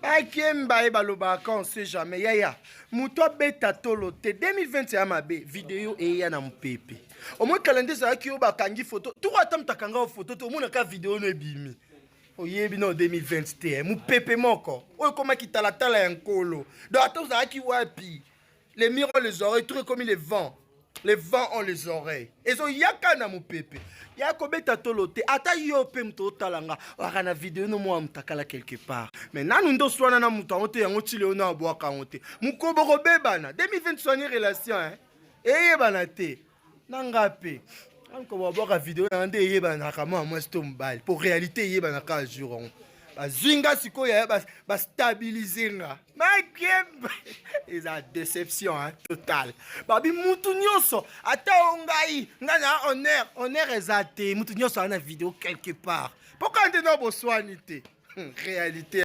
Bakemba ye balobaka, on sait jamais. Yaya, moto abeta tolo te. 2020 ya mabe, video eya na mopepe. Omoi kalende ezalaki oyo bakangi foto toko, ata moto akanga foto te, omonaka video no ebimi. Oyebi no 2020 te, mopepe moko oyo ekomaki talatala ya nkolo. Donc ata ozalaki wapi, les murs ont les oreilles, tout ekomi le vent. Les vents ont les oreilles. Ezoyaka na mopepe ya kobeta tolo te. Ata yo mpe moto otala nga, waka na video no mwa motakala quelque part, mais nanu nde oswana na moto yango te. Yango tili oyo na abwaka yango te. Mokobo kobebana 2020, soigne relation, hein? Eyebana te na nga mpe aluka babwaka video nanga nde eyebanaka mwa mwasi to mobali, po réalité eyebanaka jour yango. Bazwi nga sikoyo, ya bastabilize nga. Makemba eza déception, hein, totale. Babi mutu nyonso, ata o ngai, ngai na honneur, honneur eza te. Mutu nyonso aza na video quelque part, mpoka nde na boswani te. Réalité.